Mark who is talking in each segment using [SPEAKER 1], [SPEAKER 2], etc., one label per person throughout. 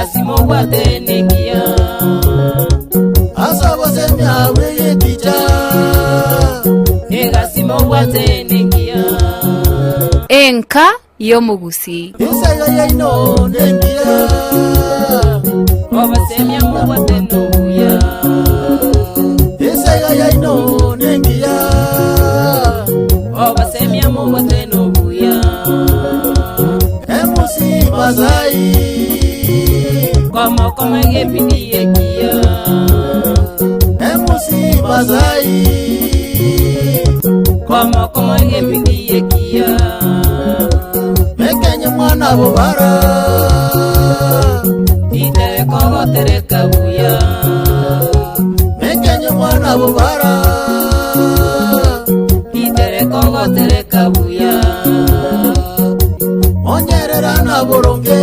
[SPEAKER 1] Egasi mobwate nengiya.
[SPEAKER 2] Ase obosemia bw'egeticha.
[SPEAKER 1] Egasi mobwate nengiya.
[SPEAKER 3] Enka y'omogusii.
[SPEAKER 2] Ensaga yaino nengiya.
[SPEAKER 1] Obosemia mobwate nobuya.
[SPEAKER 2] Ensaga yaino nengiya.
[SPEAKER 1] Obosemia mobwate nobuya.
[SPEAKER 2] Emusi Masai.
[SPEAKER 1] Komo koma gebidi ekiya.
[SPEAKER 2] Emusi Masai.
[SPEAKER 1] Komo koma gebidi ekiya.
[SPEAKER 2] Mekenye mwana bobara.
[SPEAKER 1] Itereko gotereka buya.
[SPEAKER 2] Mekenye mwana bobara.
[SPEAKER 1] Itereko gotereka buya.
[SPEAKER 2] Onyerera na boronge.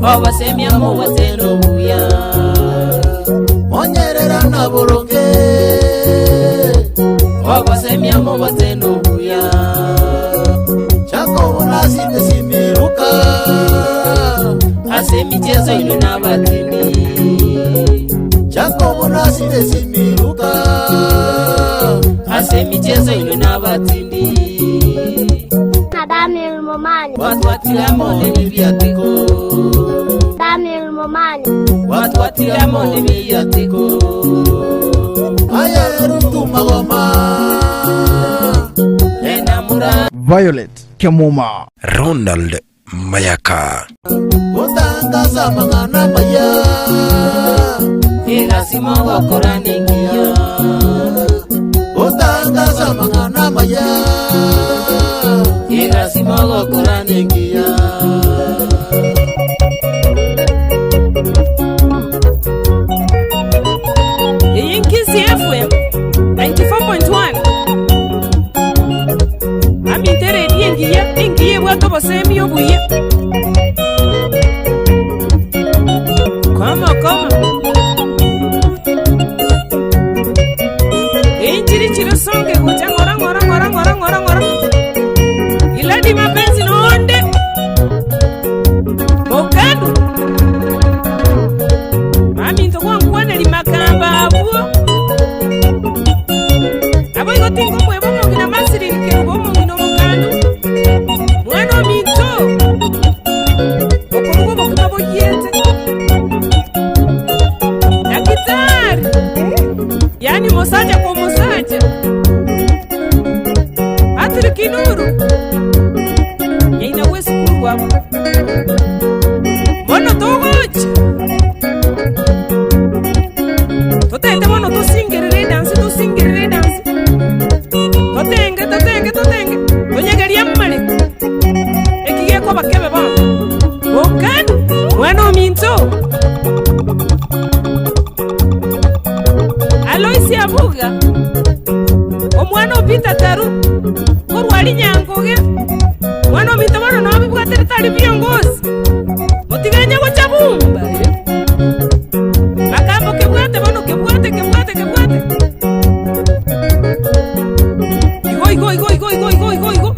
[SPEAKER 1] Obosemia mobwate nobuya.
[SPEAKER 2] Onyerera na boronge.
[SPEAKER 1] Obosemia mobwate nobuya.
[SPEAKER 2] Jacobo nasinde simiruka.
[SPEAKER 1] Ase emichezo ino n'abatindi.
[SPEAKER 2] Jacobo nasinde simiruka.
[SPEAKER 1] Ase emichezo ino n'abatindi.
[SPEAKER 4] Na Daniel Momani.
[SPEAKER 1] Watu watiramo n'ebibyatiko.
[SPEAKER 4] Daniel Momani.
[SPEAKER 1] Watu watiramo n'ebibyatiko.
[SPEAKER 2] Ayeru magoma.
[SPEAKER 1] Enamura
[SPEAKER 5] Violet Kemuma.
[SPEAKER 6] Ronald Mayaka.
[SPEAKER 2] Utangaza mang'ana maya.
[SPEAKER 1] egasi mogokora nengiya.
[SPEAKER 2] Utangaza mang'ana maya.
[SPEAKER 1] Egasi mogokora nengiya.
[SPEAKER 7] Eyinkisi FM 94.1 Amintereri engiya engiya ebwate obosemi obuya koma koma enchiri chiri songe kucha ng'ora ng'ora ng'ora ng'ora ng'ora ng'ora iladi mapenzi nonde mokandu maminto gwankwaneri makamba abwo abo igo tingomweba omong'ina masiriri kerubo omong'ina omokandu mwana ominto okoruga obokima boyete dakitari yani musaja kwa musaja Patrick Nuru yaina bwesukuru wabo bono togocha totete bono tosingerere edansi tosingerere edansi totenge totenge totenge tonyegeria mmare ekigekoba kebe bono bokani mwana ominto Aloisi Abuga omwana opita taru korwari nyangoge mwana ominto bono nobibwatire tari viongozi motiganye gocha bumba makambo kebwate bono kebwate kebwate kebwate igo igo igo igo igo igo igo igo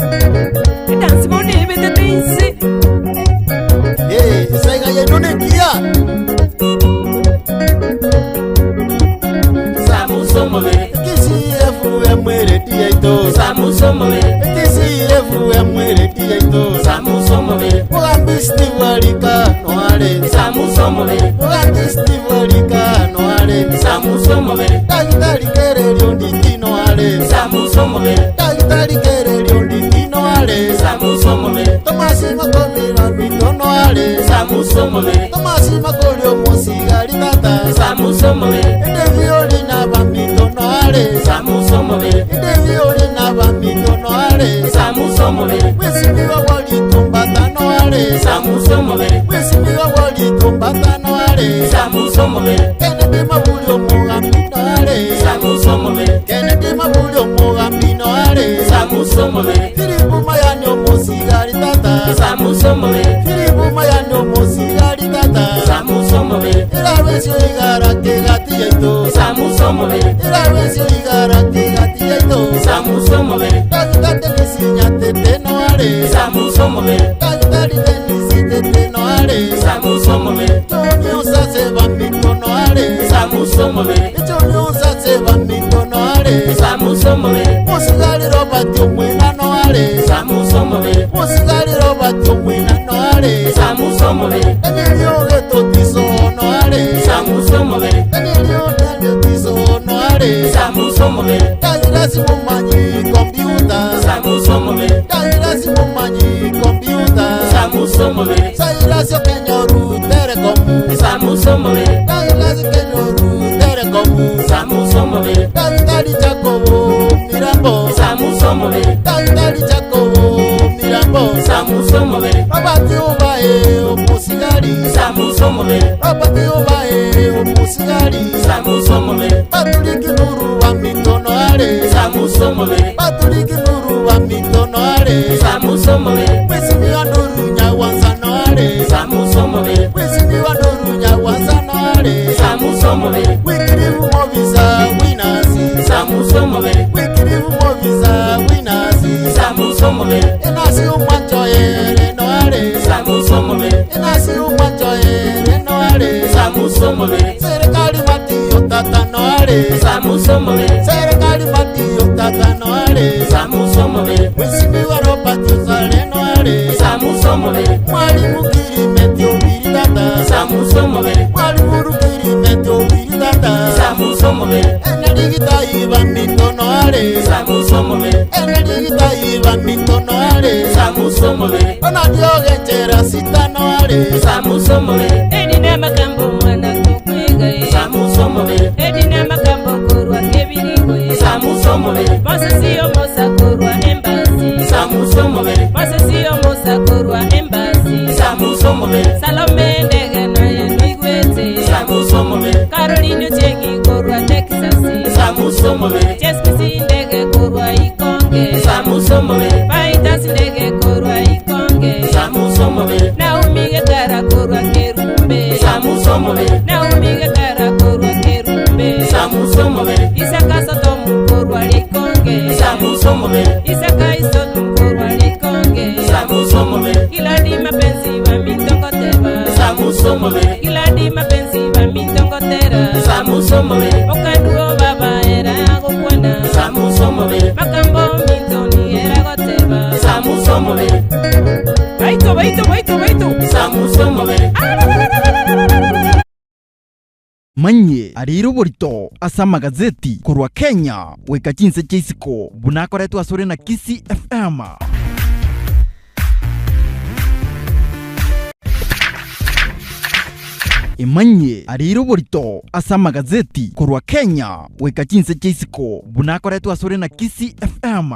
[SPEAKER 7] edansi bono ebetete inse
[SPEAKER 2] Eh, esaiga yaino nengiya.
[SPEAKER 1] Samusa omobere.
[SPEAKER 2] KCFM eredi yaito.
[SPEAKER 1] Samusa omobere.
[SPEAKER 2] KCFM eredi yaito.
[SPEAKER 1] Samusa omobere.
[SPEAKER 2] Mugambi Steve Alika noare.
[SPEAKER 1] Samusa omobere.
[SPEAKER 2] Mugambi Steve Alika noare.
[SPEAKER 1] Samusa omobere.
[SPEAKER 2] Daktari Kererio ndiki noare.
[SPEAKER 1] Samusa omobere.
[SPEAKER 2] Daktari Kererio ndiki noare.
[SPEAKER 1] Samusa omobere.
[SPEAKER 2] Tomasi Makori Ramito noare.
[SPEAKER 1] Samusa omobere.
[SPEAKER 2] Tomasi Makori omosigari tata.
[SPEAKER 1] Samusa omobere.
[SPEAKER 2] Edevioli na bamito noare.
[SPEAKER 1] Samusa omobere.
[SPEAKER 2] Edevioli na bamito noare.
[SPEAKER 1] Samusa omobere.
[SPEAKER 2] Wesimiwa walitumbata noare.
[SPEAKER 1] Samusa omobere.
[SPEAKER 2] Wesimiwa walitumbata noare.
[SPEAKER 1] Samusa omobere.
[SPEAKER 2] Kennedy Mabuli omugambi noare.
[SPEAKER 1] Samusa omobere.
[SPEAKER 2] Kennedy Mabuli omugambi noare.
[SPEAKER 1] Samusa omobere.
[SPEAKER 2] Filipu Mayani omosigari tata.
[SPEAKER 1] Samusa omobere.
[SPEAKER 2] Filipu Mayani omosigari tata.
[SPEAKER 1] Samusa omobere.
[SPEAKER 2] Irarwesio igara kegati yaito.
[SPEAKER 1] Samusa omobere.
[SPEAKER 2] Irarwesio igara kegati yaito.
[SPEAKER 1] Samusa omobere.
[SPEAKER 2] Dagita Denisi Nyatete noare.
[SPEAKER 1] Samusa omobere.
[SPEAKER 2] Dagita Daktari Dennis Tete noare.
[SPEAKER 1] Samuso mobere.
[SPEAKER 2] Johnny Osase baminto noare.
[SPEAKER 1] Samuso mobere.
[SPEAKER 2] Johnny Osase baminto noare.
[SPEAKER 1] Samuso mobere.
[SPEAKER 2] Musigari Robert Omwena noare.
[SPEAKER 1] Samuso mobere.
[SPEAKER 2] Musigari Robert Omwena noare.
[SPEAKER 1] Samuso mobere.
[SPEAKER 2] Emilio Getotiso noare.
[SPEAKER 1] Samuso mobere.
[SPEAKER 2] Emilio Getotiso noare.
[SPEAKER 1] Samuso mobere.
[SPEAKER 2] Dairasi mumanyi kompyuta.
[SPEAKER 1] Samuso mobere.
[SPEAKER 2] Dairasi mumanyi kompyuta.
[SPEAKER 1] Samuso mobere.
[SPEAKER 2] Sairasi okenyoru telecom.
[SPEAKER 1] Samuso mobere.
[SPEAKER 2] Dairasi kenyoru telecom.
[SPEAKER 1] Samuso mobere.
[SPEAKER 2] Daktari Jacobo Mirambo.
[SPEAKER 1] Samuso mobere.
[SPEAKER 2] Daktari Jacobo Mirambo.
[SPEAKER 1] Samuso mobere.
[SPEAKER 2] Robert Obae omusigari.
[SPEAKER 1] Samuso mobere.
[SPEAKER 2] Robert Obae omusigari.
[SPEAKER 1] Samuso mobere.
[SPEAKER 2] Patrick Nuru wa mitono are.
[SPEAKER 1] Samuso mobere.
[SPEAKER 2] Patrick Nuru wa mitono are.
[SPEAKER 1] Samuso mobere.
[SPEAKER 2] Mheshimiwa Nuru Nyawanza no are.
[SPEAKER 1] Samuso mobere.
[SPEAKER 2] Mheshimiwa Nuru Nyawanza no are.
[SPEAKER 1] Samuso mobere.
[SPEAKER 2] Wikirivu Movisa Winners.
[SPEAKER 1] Samuso mobere.
[SPEAKER 2] Wikirivu Movisa Winners.
[SPEAKER 1] Samuso mobere.
[SPEAKER 2] Enasi umwancho ere no are.
[SPEAKER 1] Samuso mobere.
[SPEAKER 2] Enasi umwancho ere no are.
[SPEAKER 1] Samuso mobere.
[SPEAKER 2] Serikali matiyo tata no are.
[SPEAKER 1] Samuso mobere.
[SPEAKER 2] Serikali matiyo tata no are.
[SPEAKER 1] Samuso mobere.
[SPEAKER 2] Mheshimiwa Robert Osare no are.
[SPEAKER 1] Samuso mobere.
[SPEAKER 2] Mwalimu Kirimeti Obiri tata.
[SPEAKER 1] Samuso mobere.
[SPEAKER 2] Mwalimu Kirimeti Obiri tata.
[SPEAKER 1] Samuso mobere.
[SPEAKER 2] Enerigita iba mitono are.
[SPEAKER 1] Samuso mobere.
[SPEAKER 2] Enerigita iba mitono are.
[SPEAKER 1] Samuso mobere.
[SPEAKER 2] Onadiogenchera sitano are.
[SPEAKER 1] Samuso mobere.
[SPEAKER 7] Edina makambo mwana tukwiga
[SPEAKER 1] Samuso mobere.
[SPEAKER 7] Edina makambo korwa kebirigo
[SPEAKER 1] Samuso mobere.
[SPEAKER 7] Mosesi omosa korwa embassy
[SPEAKER 1] Samuso mobere.
[SPEAKER 7] Mosesi omosa korwa embassy
[SPEAKER 1] Samuso mobere.
[SPEAKER 7] Salome ndege naye noigwete
[SPEAKER 1] Samuso mobere.
[SPEAKER 7] Caroline Ochengi korwa Texas
[SPEAKER 1] Samuso mobere.
[SPEAKER 7] Jesmisi ndege korwa Ikonge
[SPEAKER 1] Samuso mobere.
[SPEAKER 7] Faitas ndege korwa Ikonge
[SPEAKER 1] Samuso mobere.
[SPEAKER 7] Naomi Getara korwa Kerumbe
[SPEAKER 1] Samuso mobere.
[SPEAKER 7] Naomi Getara korwa Kerumbe
[SPEAKER 1] Samuso mobere.
[SPEAKER 7] Isaka Sotomu korwa Likonge
[SPEAKER 1] Samuso mobere.
[SPEAKER 7] Isaka Isotu korwa Likonge
[SPEAKER 1] Samuso mobere.
[SPEAKER 7] Kiladi mapenzi wa mitongoteba
[SPEAKER 1] Samuso mobere.
[SPEAKER 7] Kiladi mapenzi wa mitongotera
[SPEAKER 1] Samuso mobere.
[SPEAKER 7] Okaduo baba era gokwana
[SPEAKER 1] Samuso mobere.
[SPEAKER 7] Makambo mitoni era goteba
[SPEAKER 1] Samuso mobere.
[SPEAKER 7] Baito baito baito baito
[SPEAKER 1] Samuso mobere.
[SPEAKER 5] Manye arire oborito ase amagazeti korwa Kenya goika chinse chia isiko buna akoretwe asore na Kisii FM. Emanye arire oborito ase amagazeti korwa Kenya goika chinse chia isiko buna akoretwe asore na Kisii FM.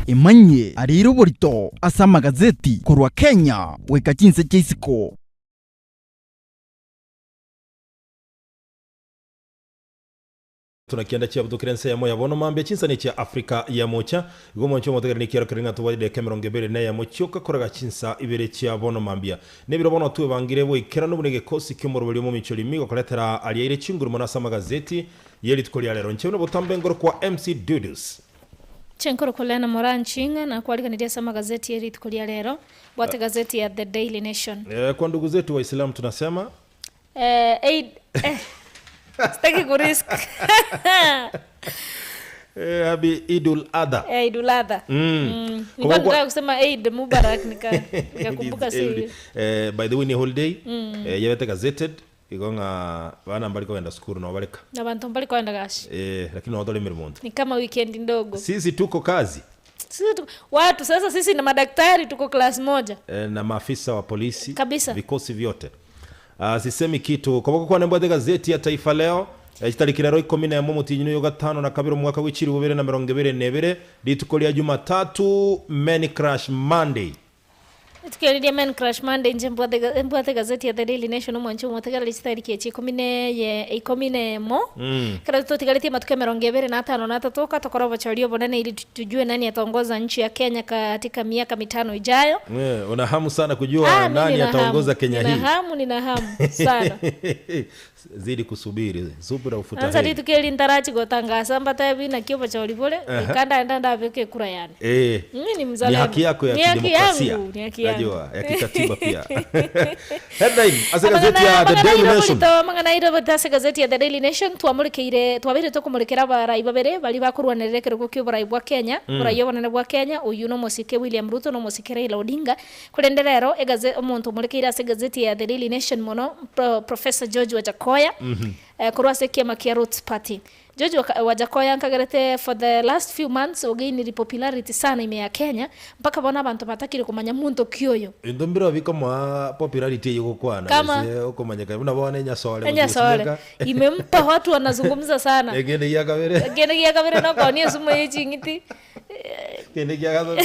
[SPEAKER 5] Emanye arire oborito ase amagazeti korwa Kenya goika chinse chia isiko.
[SPEAKER 8] Tunakienda chia butukire nse yamo yabono mambe chinsani chia Afrika ya mocha igo moncho motegere ni kiaro kiringa tuwa de Cameron gebere na ya mochioka koraga chinsa ibere chia bono mambia nebiro bono tuwe bangire bo ikera n'ubunege kosi kyomoroberi mu micho limigo koletera aliaire chinguru mona sama gazeti yeli tukolia lero nche butambe ngoro kwa MC Dudus
[SPEAKER 9] Chenkoro kolena moranchinga na kualikanirya sama gazeti yeri tukolia lero bwate gazeti ya The Daily Nation.
[SPEAKER 8] Kwa ndugu zetu Waislamu tunasema
[SPEAKER 9] Eid sitaki kurisk.
[SPEAKER 8] Habi Idul Adha.
[SPEAKER 9] Idul Adha. Nilikuwa nataka kusema Eid Mubarak nikakumbuka si.
[SPEAKER 8] By the way ni holiday. Yabete gazetted igonga bana mbali kwenda skuru na bareka.
[SPEAKER 9] Na bantu mbali kwenda gashi.
[SPEAKER 8] Lakini wadole mirimondo.
[SPEAKER 9] Ni kama weekend ndogo.
[SPEAKER 8] Sisi tuko kazi.
[SPEAKER 9] Sisi watu sasa sisi na madaktari tuko class moja.
[SPEAKER 8] Na maafisa wa polisi
[SPEAKER 9] kabisa.
[SPEAKER 8] Vikosi vyote. Sisemi kitu kwa kwa nembo gazeti ya Taifa Leo itariki rero 11 mutinyu yo gatano na kabiri mwaka w'iciri bubere na 22 rituko lya Jumatatu Many Crash Monday.
[SPEAKER 9] Rituko eri ria Men Crush Monday inche mbwate ga- mbwate egazeti ya The Daily Nation omwancho omotegereri chitariki echi ikomi na eye ikomi na emo ekero totigaretie amatuko emerongo ebere na atano na atato ka tokore obochori obonene ili tujue nani ataongoza nchi ya Kenya katika miaka mitano ijayo.
[SPEAKER 8] Eh, una hamu sana kujua
[SPEAKER 9] Ah, mi
[SPEAKER 8] nani
[SPEAKER 9] nina hamu
[SPEAKER 8] ataongoza Kenya
[SPEAKER 9] nina
[SPEAKER 8] hii.
[SPEAKER 9] hamu nina hamu sana
[SPEAKER 8] Zidi kusubiri, subira ufuta
[SPEAKER 9] ansa
[SPEAKER 8] heri.
[SPEAKER 9] rituko eri ntarachi gotangasa mbatebi naki obochori bore goika ndaenda ndabeke ekura yane.
[SPEAKER 8] Eh,
[SPEAKER 9] Mimi ni
[SPEAKER 8] ni
[SPEAKER 9] mzalendo.
[SPEAKER 8] haki yako ya
[SPEAKER 9] Ni haki
[SPEAKER 8] kidemokrasia.
[SPEAKER 9] yangu, ni haki yangu.
[SPEAKER 8] Najua ya kikatiba pia. Headline ase gazeti ya The Daily Nation.
[SPEAKER 9] mang'ana aire ase gazeti ya The Daily Nation twamũrĩkĩire twabeire tũkũmũrĩkĩra abarai babere baria bakorwanerera ekerogo kia oborai bwa Kenya oborai obonene bwa Kenya oyio na omosike William Ruto na omosike Raila Odinga korende rero egaze omonto omorĩkeire ase egazeti ya The Daily Nation mono Pro, Professor George Wajackoyah eh, korwa ase ekiama kia Roots Party George Wajackoyah nkagerete for the last few months ogainiri popularity sana ime ya Kenya mpaka bono abanto batakire komanya monto ki oyo.
[SPEAKER 8] Ebinto mbire bikomoa popularity eye ogokwana
[SPEAKER 9] Kama
[SPEAKER 8] gose okomanyekana buna bono enyasore
[SPEAKER 9] enyasore
[SPEAKER 8] gochigosimeka
[SPEAKER 9] imempa watu wanazungumza sana
[SPEAKER 8] ekende gia kabere
[SPEAKER 9] ekende gia kabere nokonia esumo ye ching'iti
[SPEAKER 8] ekende gia gatato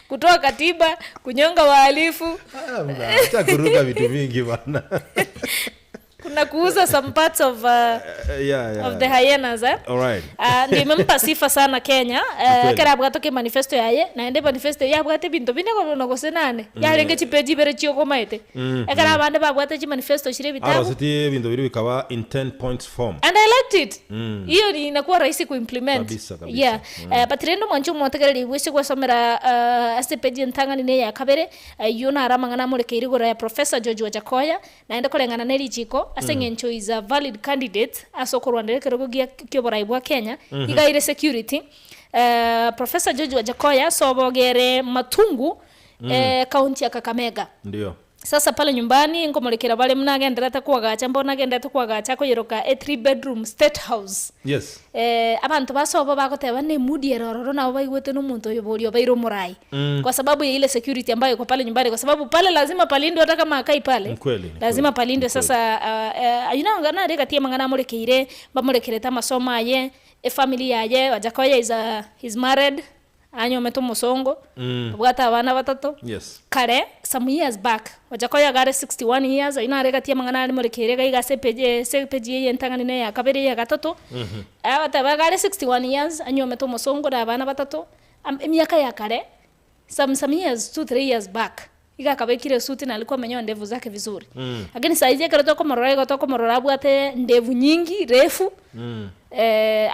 [SPEAKER 9] kutoa katiba kunyonga wahalifu
[SPEAKER 8] Ah, bwana, acha kuruka vitu vingi bana
[SPEAKER 9] kuna kuuza some parts of,
[SPEAKER 8] yeah, yeah.
[SPEAKER 9] of the hyenas eh?
[SPEAKER 8] Alright.
[SPEAKER 9] Ndio imempa sifa sana Kenya
[SPEAKER 8] Kweli.
[SPEAKER 9] ekero abwate ke manifesto yaye naende manifesto yabwate ebinto bine kono gose nane yarenge chipeji ibere chiokomaete ekero abande babwate chimanifesto chire ebitabu
[SPEAKER 8] Aroseti ebinto biri bikaba in 10 points form
[SPEAKER 9] and I liked it hiyo ni inakuwa rahisi kuimplement
[SPEAKER 8] Kabisa, kabisa.
[SPEAKER 9] yeah but rende omwancho omotegereri bwise gwesomera ase page entang'ani na eya kabere eywo naro amang'ana amorekeire igoro ya professor George Wajackoyah naende koreng'ana na erichiko ase eng'encho is a valid candidate ase okorwanera ekerogo gia kia oborai bwa Kenya iga aire security professor George Wajackoyah ase obogere Matungu county ya Kakamega
[SPEAKER 8] Ndio.
[SPEAKER 9] Sasa pale nyumbani nkomorekera bare buna agenderete koagacha mbono agenderete koagacha akoyeroka a three bedroom state house.
[SPEAKER 8] Yes.
[SPEAKER 9] Eh, abanto basobo bagoteba ne mood ere ororo nabo baigwete na omonto oyo boria obeire omorai kwa sababu ya ile security ambayo iko pale nyumbani kwa sababu pale lazima palindwe hata kama akai pale
[SPEAKER 8] Ni kweli, ni
[SPEAKER 9] lazima
[SPEAKER 8] kweli,
[SPEAKER 9] palindwe
[SPEAKER 8] ni kweli.
[SPEAKER 9] sasa ayio nanga nare gati amang'ana amorekeire bamorekerete amasomo aye efamily yaye Wajackoyah is a, is married Anyomete omosongo, obwate abana batato.
[SPEAKER 8] Yes.
[SPEAKER 9] Kare, some years back, Wajackoyah iga are 61 years, ayio nare gati y'amang'ana are morekeire iga iga ase epeji ase epeji eye entang'ani na eya kabere eya gatato, agateba iga are 61 years, anyomete omosongo na abana batato, am emiaka ya kare, some some years, two three years back, iga akabekire esuti na alikuwa amenyoa ndevu zake vizuri. Lakini saizi ekero tokomorora igo tokomorora abwate ndevu nyingi refu,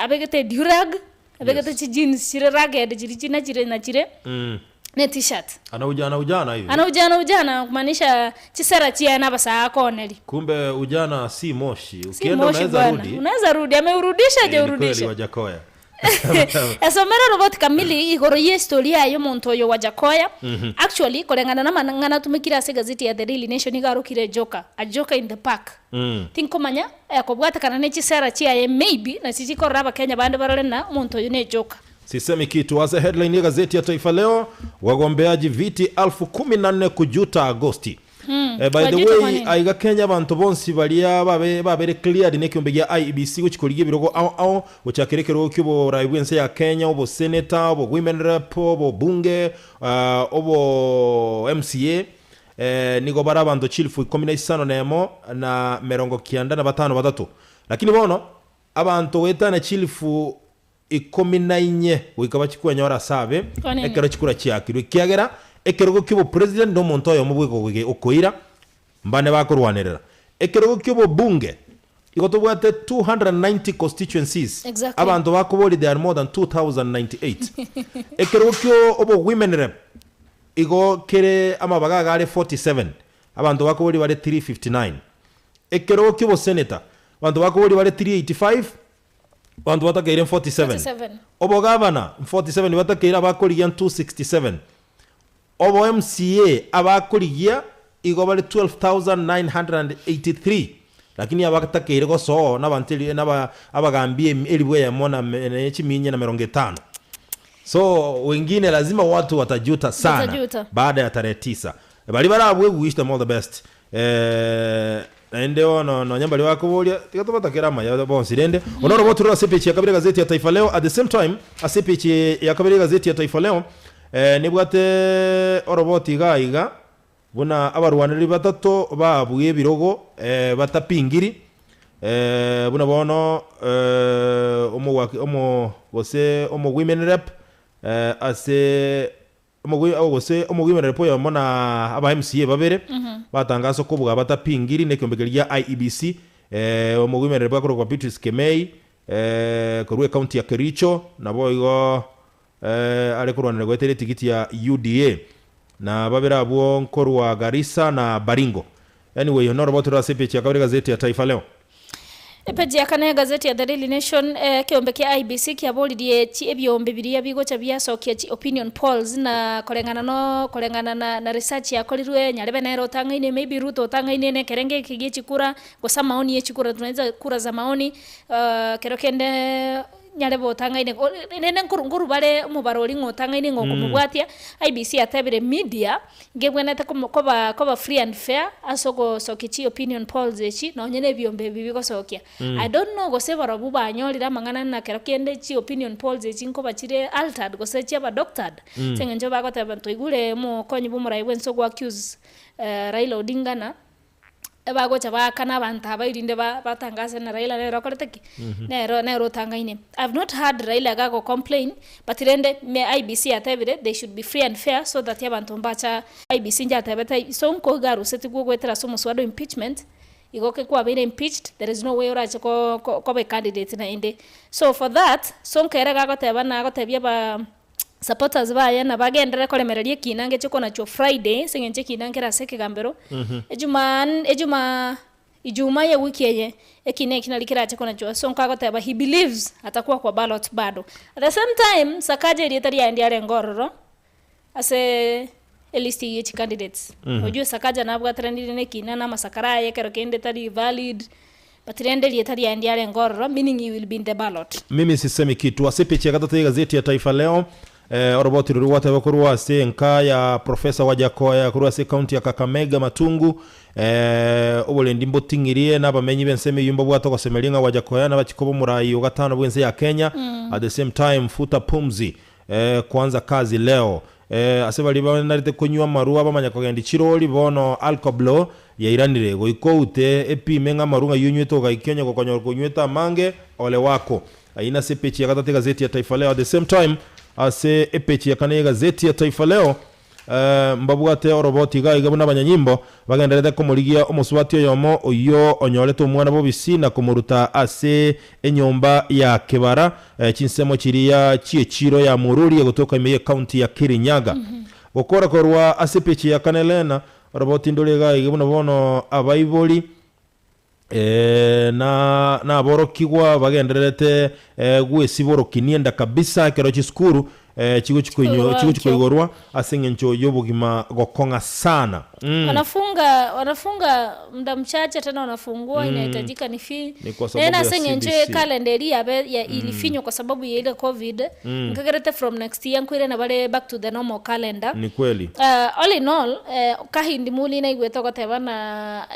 [SPEAKER 9] abegete edurag, Abegete
[SPEAKER 8] Yes.
[SPEAKER 9] chijeans chire rugged chiri china chire na chire ne t-shirt.
[SPEAKER 8] Ana ujana ujana hivi.
[SPEAKER 9] Ana ujana ujana kumaanisha chisera chiaye na abasae akooneri.
[SPEAKER 8] Kumbe ujana si moshi.
[SPEAKER 9] Si
[SPEAKER 8] Ukienda
[SPEAKER 9] moshi
[SPEAKER 8] unaweza
[SPEAKER 9] bwana.
[SPEAKER 8] rudi.
[SPEAKER 9] Unaweza rudi. Ameurudisha
[SPEAKER 8] Eh, ni kweli
[SPEAKER 9] hajaurudisha.
[SPEAKER 8] Wajakoya.
[SPEAKER 9] Esomera roboti kamili igoro ye historia y'omonto oyo Wajakoya. Actually koreng'ana na amang'ana atumekire ase egazeti ya The Daily Nation iga arokire Joker, a joker in the park. Tinkomanya Kobwatekana ne chisera chiaye maybe nachi chikorora abakenya bande barore ng'a omonto oyo nejoka.
[SPEAKER 8] Sisemi kitu. Ase headline ya gazeti ya Taifa Leo, wagombeaji viti alfu kumi na nne kujuta Agosti. Eh, by the
[SPEAKER 9] Bajuta kwa
[SPEAKER 8] way
[SPEAKER 9] nini?
[SPEAKER 8] aiga Kenya abanto bonsi baria babe babere cleared nekiombe gia IEBC gochi korigia ebirogo ao ao gochakera ekerogo kioborai bwense ya Kenya obo senator obo women rep obo bunge uh, obo MCA Nigo bare abanto chilifu ikomi na isano nemo, na merongo kianda na batano batato. Lakini bono abanto goetania chilifu ikomi na inye goika bachie kwenyora ase abe
[SPEAKER 9] Kwa nini?
[SPEAKER 8] ekero chikura chiakirwe, ekiagera ekerogo ki'obopresident nomonto oyomo bweka ogoige- okoira mbane bakorwanerera. Ekerogo ki'obobunge igo tobwate 290 constituencies
[SPEAKER 9] Exactly.
[SPEAKER 8] abanto bakoboria they are more than 2098. Ekerogo kio obo women rep Igo kere amabaga iga are 47, abanto bakoboria bare 359. Ekerogo ki'oboseneta, abanto bakoboria bare 385, abanto batakeire 47.
[SPEAKER 9] 47.
[SPEAKER 8] Obogavana 47 batakeire abakorigia 267. Obo MCA abakorigia igo bare 12983 lakini abatakeire gosoa nabanto eri naba abagambi emi elifu eyemo na me chiminya na merongo etano. So wengine lazima watu watajuta sana
[SPEAKER 9] Watajuta.
[SPEAKER 8] baada ya tarehe tisa. Baria barabue wish them all the best. Eh, naende bono nonya mbaria bakoboria tiga tobatakere amaya bonsi rende ono robo turore ase epeji ya kabere egazeti ya Taifa Leo at the same time ase epeji ya kabere egazeti ya Taifa Leo. Eh, nibwate oroboti iga iga, buna abarwanereri batato babue ebirogo eh, batapingiri, eh, buna bono eh, omogwaki omo gose omowomen rep eh, ase omogwi gose omowomen rep oyomo na aba MCA babere batangasa okobua batapingiri na ekeombe keria gia IEBC eh, omowomen rep akorokwa Beatrice Kemei eh, korwa ecounty ya Kericho naboigo Are korwanera goetera etigiti ya UDA na babere abwo nkorwa Garissa na Baringo. Anyway, noroboti rore ase epeji ya kabere egazeti ya Taifa Leo.
[SPEAKER 9] Epeji ya kane egazeti ya The Daily Nation, ekeombe kia IEBC kiaboririe chi ebiombe biria bigocha biasokia chi opinion polls na koreng'ana no koreng'ana na na research yakorirwe nyarebe nere otang'aine maybe Ruto otang'aine na ekerengo eke gie chikura gose amaoni ye chikura tunaita kura za maoni kero kende Nyarebe otang'aine go rende nkoru nkoru bare omobaro oria ng'a otang'aine ng'a okomobwatia, IEBC yatebire media ngebwenerete komo koba koba free and fair ase ogosokia chi opinion polls echi nonye na ebiombe ebi bigosokia. I don't know gose barobwo banyorire amang'ana na kero kende chi opinion polls echi nkoba chire altered gose chiaba doctored, ase eng'encho bagoteba twaigure omokonyi bwa omorai bwense ogo accuse Raila Odinga ng'a. Ebagocha baakana abanto aba erinde ba batangase ng'a Raila nere okorete ki? Nere nere otangaine. I've not heard Raila iga ago complain, but rende me IEBC yatebire they should be free and fair so that abanto mbacha IEBC njatebete Sonko iga arusetigwe goetera ase omoswada o impeachment, igo ki kwabeire impeached there is no way orache ko ko koba ecandidate naende. So for that, Sonko ere iga agoteba nagotebia aba supporters baye nabagenderere koremereria ekina ngeche konachwa Friday ase eng'encho ekina nkere ase ekegambero, ejuma ejuma ijumaa ye wiki eye, ekina eki nari kerache konachwa so nkagoteba he believes atakuwa kwa ballot bado. At the same time Sakaja erieta riaye ndiarenge ororo ase elist eywo ye chicandidates, ojue Sakaja nabwataranire na ekina na amasakara aye ekero kende tari valid. But rende erieta riaye ndiarenge ororo, meaning he will be in the ballot.
[SPEAKER 8] Mimi sisemi kitu. Ase epeji ya gatato y'egazeti ya Taifa Leo, eh, oroboti roria gwateba korwa ase enka ya Professor Wajackoyah korwa ase ekaunti ya Kakamega Matungu, eh, oborendi mboting'irie na abamenyi b'ensemo eyio mbabwate ogosemeria ng'a Wajackoyah nabachie koba omorai o gatano bw'ense ya Kenya. At the same time, futa pumzi, eh, kuanza kazi leo. Eh, ase baria banarete konywa amarwa bamanya kogendia chirori, bono alcoblow yairanire. Goika oute epime ng'a amarwa ng'ai onywete ogaikia onye gokonyora konywete amange, ole wako. Ayio nase epeji ya gatato egazeti ya Taifa Leo. At the same time, ase epeji ya kane y'egazeti ya Taifa Leo, eh, mbabwate oroboti iga iga buna abanyanyimbo bagendererete komorigia omosubati oyomo oyio onyorete omwana bobisi na komoruta ase enyomba ya kebara chinsemo chiria chi'echiiro ya Mururia gotoka ime y'ecounty ya Kirinyaga. Gokora korwa ase epeji ya kane Lena, oroboti ndore iga iga buna bono abaibori na naborokigwa bagendererete gwesiborokinia enda kabisa ekero chisukuru chigochi chigochi koigorwa ase eng'encho y'obogima gokong'a sana.
[SPEAKER 9] Wanafunga wanafunga muda mchache tena wanafungua inahitajika ni fee.
[SPEAKER 8] Ni kwa sababu
[SPEAKER 9] Nene
[SPEAKER 8] ya
[SPEAKER 9] ase eng'encho
[SPEAKER 8] CBC.
[SPEAKER 9] ekalenda eria yabe ya ilifinywa kwa sababu ya ile covid nkagerete from next year nkoirana bare back to the normal calendar.
[SPEAKER 8] Ni kweli.
[SPEAKER 9] All in all, kahindi muli naigwete ogoteba na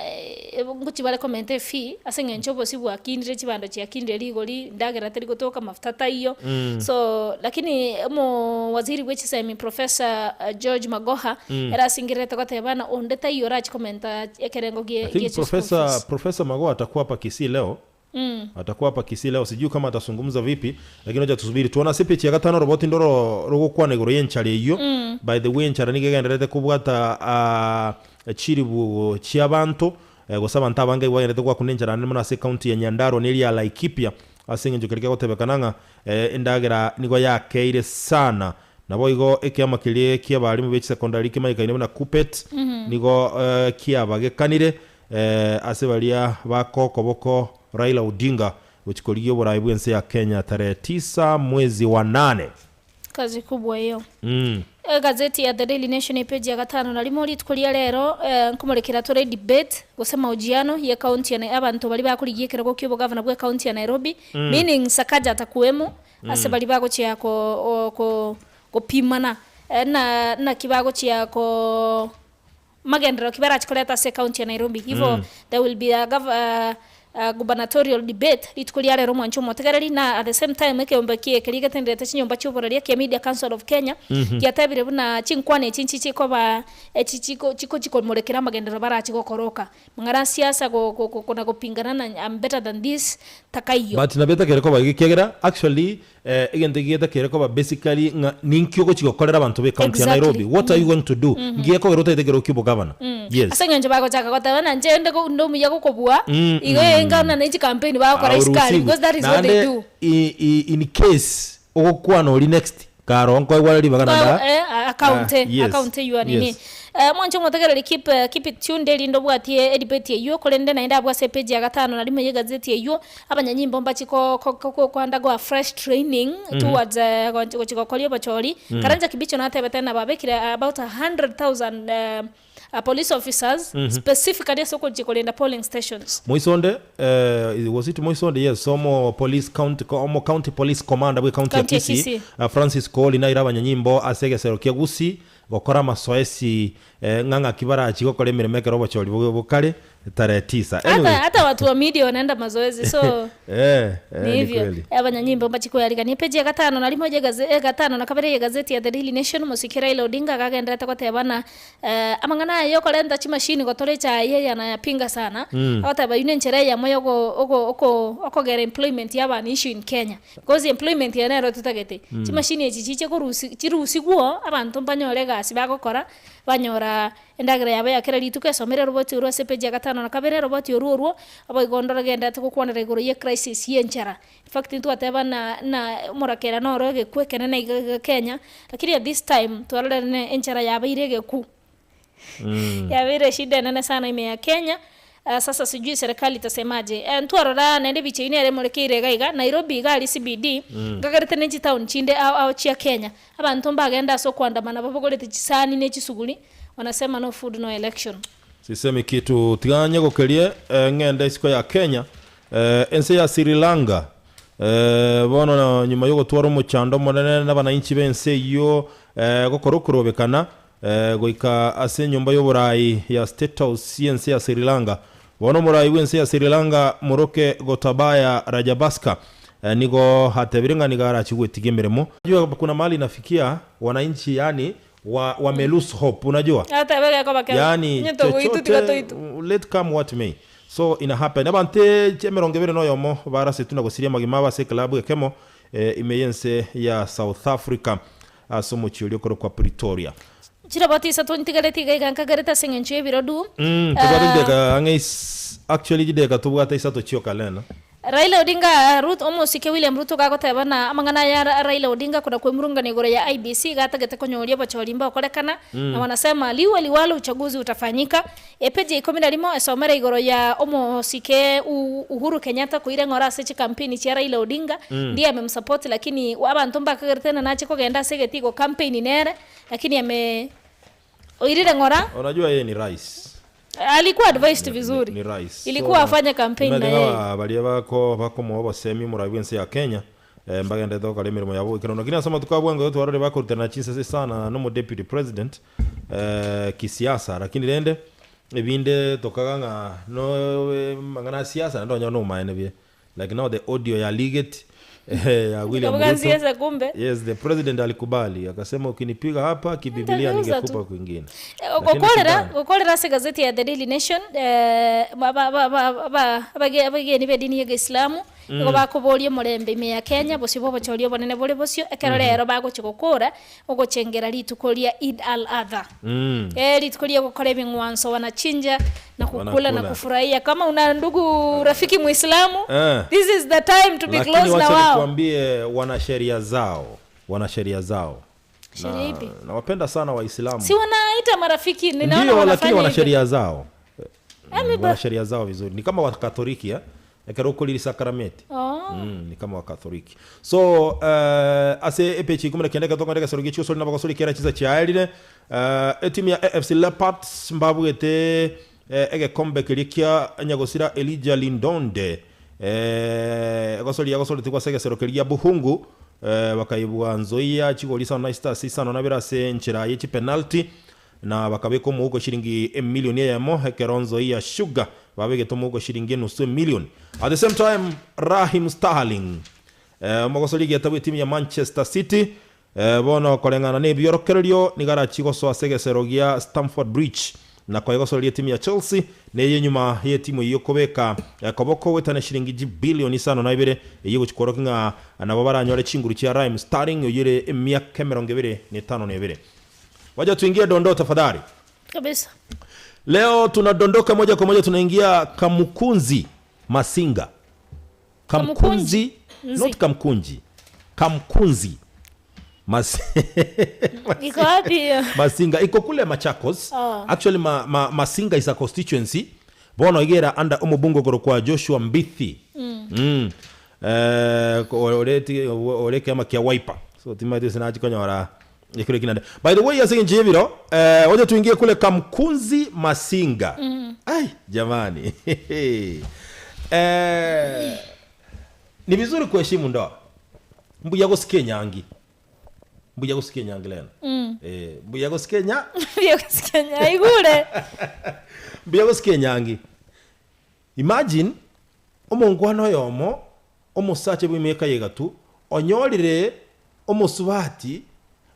[SPEAKER 9] ngochia bare komenta efee ase eng'encho obosie bwakinire chibando chiakinire rigori, endagera teri gotoka, mafuta taiyo. So lakini omo waziri bwe chisemi Professor George Magoha ere asingererete goteba ng'a onde taiyo orachie komenta ekerengo gie
[SPEAKER 8] I think
[SPEAKER 9] gie chischool
[SPEAKER 8] Professor
[SPEAKER 9] fees.
[SPEAKER 8] Professor Magoha atakuwa hapa Kisii leo. Atakuwa hapa Kisii leo, sijui kama atazungumza vipi, lakini wacha tusubiri tuone. Ase epeji ya gatano oroboti ndoro rogokwana igoro y'enchara eyio. By the way, enchara nigo egendererete kobwata ah, chiribu chi'abanto eh, gose abanto abange igo bagendererete goakuna enchara naende mono ase ecounty ya Nyandarua na eria ya Laikipia ase eng'encho keria kegotebekana ng'a eh, endagera nigo yakeire sana. Naboigo ekiama keria ki'abarimu be chisecondary kemanyekaine buna KUPPET nigo eh, kiabagekanire Ase baria bakokoboko Raila Odinga gochia korigia oborai bw'ense ya Kenya tarehe tisa mwezi wa nane.
[SPEAKER 9] Kazi kubwa hiyo. Egazeti ya The Daily Nation epeji ya gatano na rimo rituko ria rero nkomorekera tore debate gose mahojiano ye county ya abanto baria bakorigia ekerogo kia obogavana bwe county ya Nairobi meaning Sakaja atakuwemo ase baria bagochia ko ko gopimana na naki bagochia ko Magenderero ki barache koreta ase ecounty ya Nairobi. Hivo there will be a gov Gubernatorial debate rituko ria rero omwancho omotegereri na at the same time ekeombe kie keria getenderete chinyomba chioboraria kia Media Council of Kenya giatebire buna chinkwana echi nchi chikoba echi chiko chikochi komorekera amagenderero barachi gokoroka mang'ana a siasa go go go kona gopingana na I'm better than this takaiyo.
[SPEAKER 8] But nabo etakere koba iga ekiagera actually egento eke getakere koba basically ng'a ninki ogochi gokorera abanto be county ya Nairobi, what are you going to do? Nki gekogera otaete ekero kia obogavana? Yes.
[SPEAKER 9] Ase eng'encho bagochaka goteba ng'a inche nde inde omuya gokobua, igo enga buna ne chikampeni bagokora isiko because that is what they do.
[SPEAKER 8] Naende in case ogokwana oria next kare oo nkoegwa are ribaga naende
[SPEAKER 9] Nkoegwa
[SPEAKER 8] aa
[SPEAKER 9] eh, account
[SPEAKER 8] ah, yes,
[SPEAKER 9] account eywo nini.
[SPEAKER 8] yes.
[SPEAKER 9] Mwanche omotegereri keep keep it tuned erinde obwatie edebate eywo korende naende abwo ase epage ya gatano na rimo ye egazeti eywo Abanyanyimbo mbachi ko undergo a fresh training towards gochi gokoria obochori. Karanja Kibicho natebete ng'a babekire about 100,000 police officers specifically ase ogochia korenda polling stations.
[SPEAKER 8] Moisonde, was it Moisonde? Yes, omo police county, omo county police commander bwe county ya
[SPEAKER 9] County ya
[SPEAKER 8] Kisii,
[SPEAKER 9] Kisii.
[SPEAKER 8] Francis Kooli naire abanyanyimbo ase egesero kia Gusii gokora amasoesi ng'a ng'aki barachie gokora emeremo ekero obochori bokare tarehe tisa.
[SPEAKER 9] Hata
[SPEAKER 8] Anyway.
[SPEAKER 9] hata watu wa media wanaenda mazoezi so
[SPEAKER 8] Eh, eh,
[SPEAKER 9] ni
[SPEAKER 8] ni
[SPEAKER 9] hivyo
[SPEAKER 8] kweli.
[SPEAKER 9] abanyanyimbo mbachikoyarigania epeji ya gatano na rimo gatano na kabere ye gazeti ya The Daily Nation mosike Raila Odinga agagenderete gotebana amang'ana aya yokorenta chimashini gotora echae eye anayapinga sana agoteba eywo nenchera eyemo yogo ogo oko okogera employment ya abana issue in Kenya because employment eye nero totagete chimashini echi chiche korusi chirusigwo abanto mbanyore egasi bagokora banyora Endagera yabo ya kera rituko esomire oroboti orwo ase epeji ya gatano na kabere, oroboti orwo orwo boigo onde orogenderete gokwanera igoro ye crisis y'enchara. In fact ntwateba ng'a ng'a omorakera noro egekwe ekenene iga iga Kenya, lakini at this time twarorire ng'a enchara yabeire egeku. Yabeire eshida enene sana ime ya Kenya, sasa sijui serikali itasemaje. Ntwarora naende ebicha eyio nere emorekeire iga iga, Nairobi iga aria CBD, nkagerete ne chitown chinde ao ao chia Kenya, abanto mbagende ase okoandamana babogoreti chisani ne chisuguri, Wanasema no food no election.
[SPEAKER 8] Sisemi kitu tiga nyegokerie ng'ende isiko ya Kenya ense ya Sri Lanka bono nyuma yogotwara omochando omonene nabananchi b'ense eyio gokora okorobekana goika ase enyomba y'oborai ya State House y'ense ya Sri Lanka bono omorai bw'ense ya Sri Lanka Moroke Gotabaya Rajapaksa nigo atebire ng'a nigo arachi gwetiga emeremo. Kuna mahali inafikia wananchi yaani wa, wame lose hope unajua
[SPEAKER 9] Atebe gekoba kebe.
[SPEAKER 8] yani
[SPEAKER 9] Onye togoitwa tiga
[SPEAKER 8] chochote
[SPEAKER 9] toitwe.
[SPEAKER 8] let come what may so ina happen abante emerongo ebere na oyomo barasetwe na gosiria amagima abo ase eklabu ekemo eh, ime y'ense ya South Africa ase omochie oria okorokwa Pretoria.
[SPEAKER 9] Chiroboti isato ntigareti iga iga nkagerete ase eng'encho y'ebirodu.
[SPEAKER 8] Tobwate chideka ang'e is actually chideka tobwate isato chioka Lena.
[SPEAKER 9] Raila Odinga Ruto Omosike William Ruto gagoteba ng'a amang'ana aya a Raila Odinga kona kwemurungania igoro ya IEBC iga atagete konyoria obochori mbokorekana na wanasema liwe liwalo uchaguzi utafanyika. Epeji ya ikomi na rimo esomere igoro ya omosike Uhuru Kenyatta koira eng'ora ase chikampeni chia Raila Odinga ndiye amemsupport lakini abanto mbakagerete ng'a nache kogenda ase egetii go campaign nere lakini ame oirire ng'ora.
[SPEAKER 8] Unajua yeye ni rais.
[SPEAKER 9] Alikuwa advised
[SPEAKER 8] Ni,
[SPEAKER 9] vizuri.
[SPEAKER 8] ni rais.
[SPEAKER 9] Ilikuwa
[SPEAKER 8] So,
[SPEAKER 9] afanye campaign na
[SPEAKER 8] nimanyete
[SPEAKER 9] yeye.
[SPEAKER 8] ng'a baria bako bakomoa obosemi omorai bw'ense ya Kenya eh, mbagenderete gokora emeremo yabo goikera lakini ase amatuko a bwango igo twarorire bakorutana chinsase sana na omo deputy president eh, kisiasa lakini rende ebinde tokaga ng'a no eh, mang'ana a siasa naende onye nomaene buya Like now the audio ya Ligeti ya William
[SPEAKER 9] Nikavuga
[SPEAKER 8] Ruto.
[SPEAKER 9] siasa kumbe.
[SPEAKER 8] Yes, the president alikubali akasema ukinipiga hapa kibibilia
[SPEAKER 9] Nitageuza
[SPEAKER 8] ningekupa
[SPEAKER 9] tu.
[SPEAKER 8] kwingine. Lakini
[SPEAKER 9] Gokorera
[SPEAKER 8] sidhani.
[SPEAKER 9] gokorera ase egazeti ya The Daily Nation eh, ba- ba- ba- ba- ba- abage- abageni b'edini ya Geislamu nigo bakoboria omorembe ime ya Kenya bosio bwa obochori obonene bore bosio ekero rero bagochia gokora ogochengera rituko ria Eid al-Adha. Eh, rituko ria gokora ebing'wanso wanachinja na kukula na
[SPEAKER 8] Wanakula.
[SPEAKER 9] kufurahia. Kama una ndugu rafiki Muislamu,
[SPEAKER 8] Eh.
[SPEAKER 9] this is the time to be
[SPEAKER 8] Lakini
[SPEAKER 9] close na
[SPEAKER 8] wacha
[SPEAKER 9] wao.
[SPEAKER 8] nikwambie wana sheria zao, wana sheria zao.
[SPEAKER 9] Sheria ipi?
[SPEAKER 8] Nawapenda sana Waislamu.
[SPEAKER 9] Si wanaita marafiki, ninaona
[SPEAKER 8] Ndio, lakini
[SPEAKER 9] wanafanya
[SPEAKER 8] wana
[SPEAKER 9] hivyo.
[SPEAKER 8] sheria zao. Wana sheria zao vizuri. Ni kama Wakatoliki eh? Ekero okorire sakarameti.
[SPEAKER 9] Oh.
[SPEAKER 8] Ni kama Wakatoliki. So ase epechi ikomi na kenda ekero egesero gia chiosori nabagosori kera chisa chiaerire etimu ya AFC Leopards mbabwete egekombe keria kia nyagosira Elijah Lindonde egosori yagosoretigwe ase egesero keria gia Buhungu bakaibwa Nzoia chigori isano na isita ase isano na bere ase enchera ye chipenalty. Na bakabeka omouko shilingi emilioni eyemo, ekero Nzoia Sugar babegete omouko shilingi enusu emilioni. At the same time, Raheem Sterling, omogosori egieta bw'etimu ya Manchester City, bono koreng'ana nebiorokererio nigo arachie gosoa ase egesero gia Stamford Bridge na koegosoreria etimu ya Chelsea neye nyuma y'etimu eyio kobeka koboko goetania shilingi chibilioni isano na ibere eyio egochia kworokia ng'a nabo baranyore chinguru chia Raheem Sterling oyio ore emiaka emerongo ebere na etano na ebere. Wacha tuingie dondoo tafadhali.
[SPEAKER 9] Kabisa.
[SPEAKER 8] Leo tunadondoka moja kwa moja tunaingia Kamukunzi Masinga. Kamkunzi,
[SPEAKER 9] Nzi.
[SPEAKER 8] not Kamkunji. Kamkunzi. Mas
[SPEAKER 9] Iko wapi hiyo?
[SPEAKER 8] Masinga iko kule Machakos.
[SPEAKER 9] Oh.
[SPEAKER 8] Actually Masinga is a constituency. Bono igera under omobungo koro kwa Joshua Mbithi. Ore kiama kia Wiper. So timaite sinachi konyora ekero kinande. By the way ase engencho y'ebiro, oche tuingie kule Kamkunzi Masinga. Ai jamani. Ni vizuri kuheshimu ndoa. Mbuya gosika enyangi. Mbuya gosika enyangi leno. Mbuya gosika enya
[SPEAKER 9] Mbuya gosika enya aigure.
[SPEAKER 8] Mbuya gosika enyangi. Imagine omongwana oyomo omosacha bw'emiaka ya egatu onyorire omosubati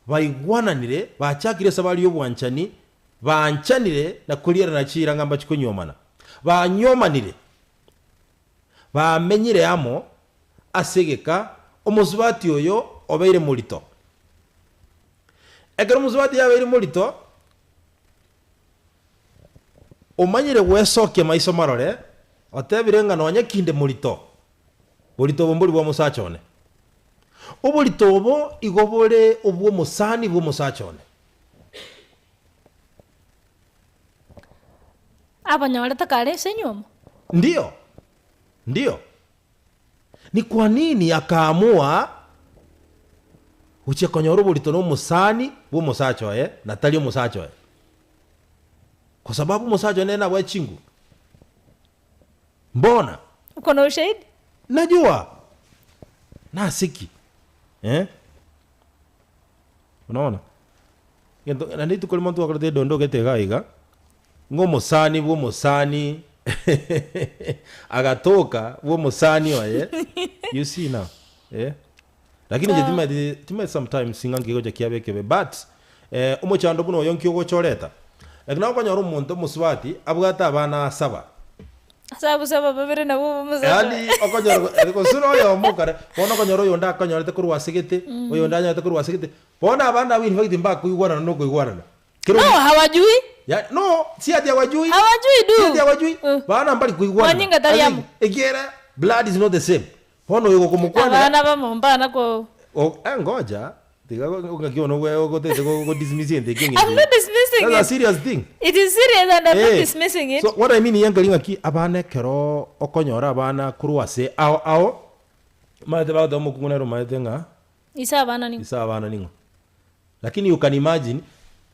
[SPEAKER 8] baigwananire bachakire esabari y'obwanchani banchanire na korierana chiira ng'a mbachie konyuomana. Banyuomanire, bamenyire amo ase egeka, omosubati oyo obeire morito. Ekero omosubati abeire morito, omanyire gwesokia maiso marore, otebire ng'a nonya kinde morito, borito obo mbori bw'omosacha one. Oborito obo igo bore obw'omosani bw'omosacha one.
[SPEAKER 9] Abanyorete kare ase enyiomo.
[SPEAKER 8] Ndio, ndio. Ni kwa nini akaamua gochia konyora oborito na omosani bw'omosacha oye na tari omosacha oye? Kwa sababu omosacha oye nere nabwate chinguru. Mbona?
[SPEAKER 9] Uko na ushahidi?
[SPEAKER 8] Najua. Nase ki? Eh? Unaona? Gento naende rituko rimo ntwakorete edondo gete iga iga, ng'a omosani bwa omosani agatoka bwa omosani oye, you see now, eh. Lakini inche timanyeti timanyeti sometimes ng'a nki gegocha kiaba ekebe but, omochando buna oyo nki ogocha oreta? Lakini nabo okonyora omonto omosubati abwate abana saba.
[SPEAKER 9] Ase saba babere nabwo omosacha.
[SPEAKER 8] Yaani okonyora gose ore oyomo kare, bono okonyora oyonde akonyorete korwa ase gete, oyonde anyorete korwa ase gete, bono abande abwo in fact mbakoigwanana na okoigwanana. Kera
[SPEAKER 9] No,
[SPEAKER 8] omo-
[SPEAKER 9] hawajui.
[SPEAKER 8] Ya, no, si ati hawajui.
[SPEAKER 9] Hawajui du.
[SPEAKER 8] Si ati hawajui. Bana mbari koigwanana.
[SPEAKER 9] Manyinga tari
[SPEAKER 8] Ase
[SPEAKER 9] amo.
[SPEAKER 8] Ekiagera blood is not the same. Bono oyo gokomokwanera.
[SPEAKER 9] Abana bamo mbana ko.
[SPEAKER 8] O, eh, ngoja tiga ng'aki bono gwe ogotete go go dismiss egento ekio
[SPEAKER 9] I'm not dismissing
[SPEAKER 8] That's a
[SPEAKER 9] it.
[SPEAKER 8] serious thing.
[SPEAKER 9] It is serious and I'm not
[SPEAKER 8] Eh,
[SPEAKER 9] dismissing it.
[SPEAKER 8] So what I mean iga nkari ng'aki abana ekero okonyora abana korwa ase ao ao, omanyete bagoteba omokungu nere omanyete ng'a
[SPEAKER 9] Ise abana ning'o?
[SPEAKER 8] ise abana ning'o. Lakini you can imagine,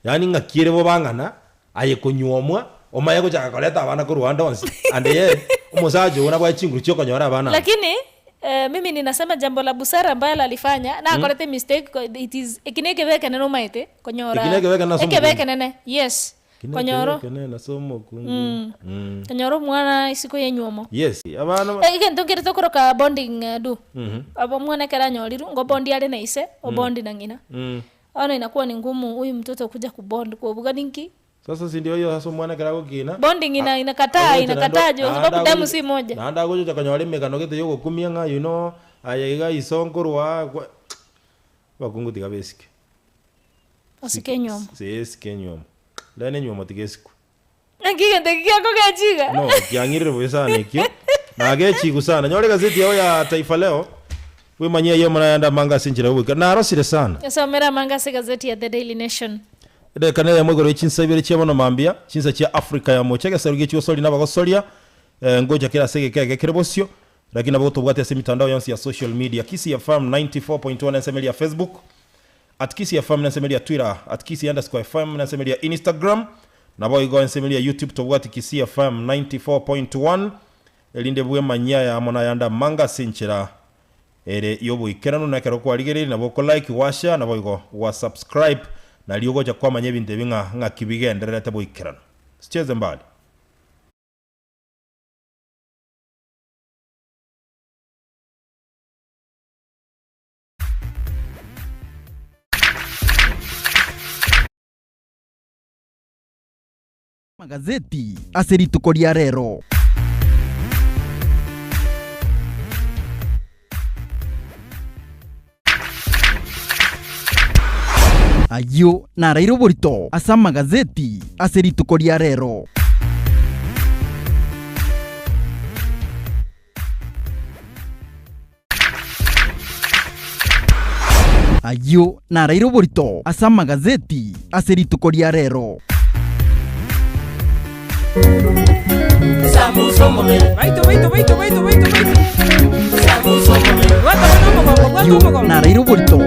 [SPEAKER 8] yaani ng'aki ere bobe ang'ana, aye konyuomwa, omanye gochaka koreta abana korwa ande onsi, and yet, omosacha ogo nabwate chinguru chia okonyora abana aba.
[SPEAKER 9] Lakini eh, mimi ninasema jambo la busara ambalo alifanya na akorete mistake ko- it is eki na ekebe ekenene omaete konyora
[SPEAKER 8] Eki na ekebe ekenene ase
[SPEAKER 9] ekebe
[SPEAKER 8] omokungu.
[SPEAKER 9] ekenene yes
[SPEAKER 8] Eki na
[SPEAKER 9] konyoro
[SPEAKER 8] ekebe ekenene ase omokungu. Mm.
[SPEAKER 9] konyora omwana isiko yenywomo
[SPEAKER 8] Yes, abana ba-
[SPEAKER 9] Eh, egento nkere tokoroka bonding eh, du Abo omwana ekero anyorirwe, ngo bondi are na ise, obondi na ng'ina. Bono inakuwa ni ngumu huyu mtoto kuja kubond kobuga ninki?
[SPEAKER 8] Sasa si ndio hiyo sasa omwana ekero agokina
[SPEAKER 9] Bonding ina inakataa
[SPEAKER 8] agocha
[SPEAKER 9] inakataa
[SPEAKER 8] naende
[SPEAKER 9] juu kwa sababu
[SPEAKER 8] naende
[SPEAKER 9] damu
[SPEAKER 8] agocha
[SPEAKER 9] si moja.
[SPEAKER 8] naende agocha konyora emegano gete yogokumia ng'a you know aye iga iso nkorwa kwa abakungu tiga besike.
[SPEAKER 9] Osike enywomo.
[SPEAKER 8] Sesike enywomo. Rende enywomo tiga esikwe.
[SPEAKER 9] Naki egento eki giakogechi iga?
[SPEAKER 8] No, kiang'irire bobe sana ekio. Nagechigu sana. Nyora egazeti yao ya Taifa Leo, bwemanyie ayio amang'ana ayande amange ase enchera y'ogoika. Narosire sana.
[SPEAKER 9] Esomera amange ase egazeti ya The Daily Nation.
[SPEAKER 8] Edakika neyemo igoro ye chinsa ibere chia bono mambia, chinsa chia Afrika ya mocha, egesaru gie chigosoria na abagosoria, eh, ngocha kere ase egeka eke kere bosio, lakini nabo gotobwate ase emitandao yonsi ya social media, Kisii FM 94.1 ensemo eria ya Facebook, At Kisii FM nensemo eria Twitter, at Kisii underscore FM nensemo eria Instagram, naboigo ensemo eria YouTube tobwati Kisii FM 94.1 erinde bwemanyie aya amo nayande amange ase enchera ere y'oboikeranu na ekero kwarigereirie nabo oko like, gwa share naboigo gwa subscribe. Nario ogocha kwamanya ebinto ebi ng'a ng'aki bigendererete boikeranu. Sicheze mbali.
[SPEAKER 5] Amagazeti ase rituko ria rero. Ayio naraire oborito ase amagazeti ase rituko ria rero. Ayio naraire oborito ase amagazeti ase rituko ria rero. Ayio naraire oborito.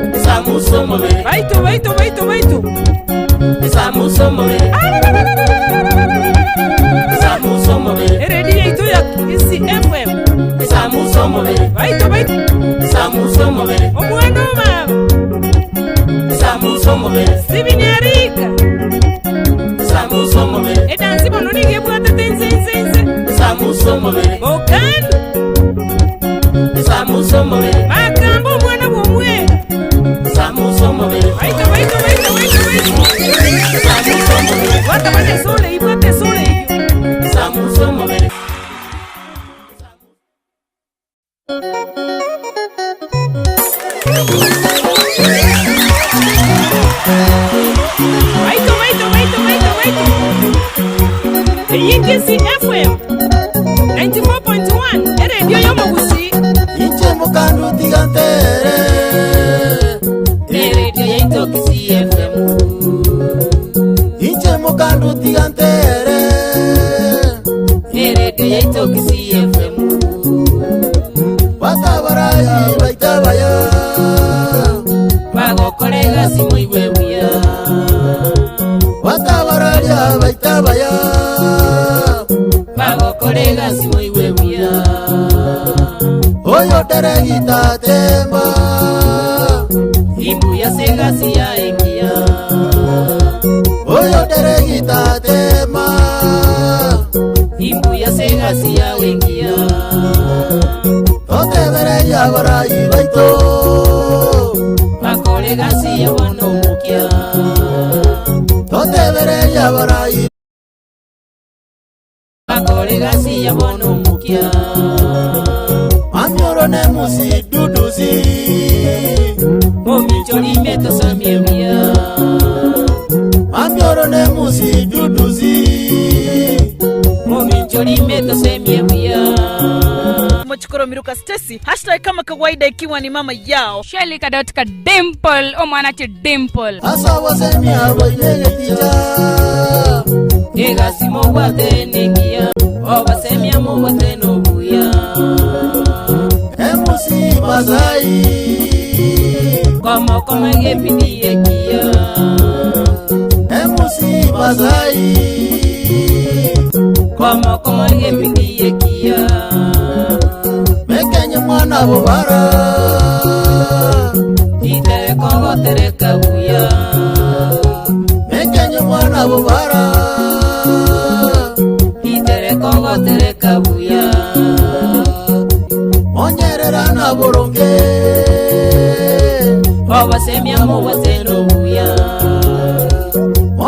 [SPEAKER 7] Eredio yaito ya Kisii FM. Baito baito. Omwana omama. Steven Arika. Edansi bono nigo ebwatete inse inse inse. Mokando. Makamba omwana bw'omwega. Baito baito baito baito baito. Bwata bane esole eyio, bwata esole eyio. Baito baito baito baito baito. Eyio Kisii FM 94.1 eredio y'omogusii.
[SPEAKER 2] Inche mokandu tiga ntere.
[SPEAKER 1] Eredio yaito Kisii FM.
[SPEAKER 2] Inche mokandu tiga ntere.
[SPEAKER 1] Eredio yaito Kisii FM.
[SPEAKER 2] Batabaraya baitabaya.
[SPEAKER 1] Bagokora egasi moigwe buya.
[SPEAKER 2] Batabaraya baitabaya.
[SPEAKER 1] Bagokora egasi moigwe buya.
[SPEAKER 2] Oyo teregita temba.
[SPEAKER 1] Imbuya se egasi yaengiya.
[SPEAKER 2] Oyo teregita tema.
[SPEAKER 1] Imbuya se egasi yawengiya.
[SPEAKER 2] Totebereria barayi baito.
[SPEAKER 1] Bakore egasi yabona omukia.
[SPEAKER 2] Totebereria barayi.
[SPEAKER 1] Bakore egasi yabona omukia.
[SPEAKER 2] Mamioro ne musi duduzi.
[SPEAKER 1] Momichori metosamie buya.
[SPEAKER 2] Mamioro ne musi duduzi.
[SPEAKER 1] Momichori metosemie buya.
[SPEAKER 10] Mochikoro Miruka Stacy hashtag kama kawaida ikiwa ni mama yao
[SPEAKER 3] Shelly Kadotka Dimple omwana Dimple.
[SPEAKER 2] Asa wasemia bainegetija.
[SPEAKER 1] Egasi mogwate nengiya. Obasemia mogwate nobuya.
[SPEAKER 2] Emusi mazai.
[SPEAKER 1] Komo koma gebidi ekiya.
[SPEAKER 2] Emusi mazai.
[SPEAKER 1] Komo koma gebidi ekiya.
[SPEAKER 2] Mekenye mwana bobara.
[SPEAKER 1] Itere kogotereka buya.
[SPEAKER 2] Mekenye mwana bobara.
[SPEAKER 1] Itere kogotereka buya.
[SPEAKER 2] Onyerera na boronge.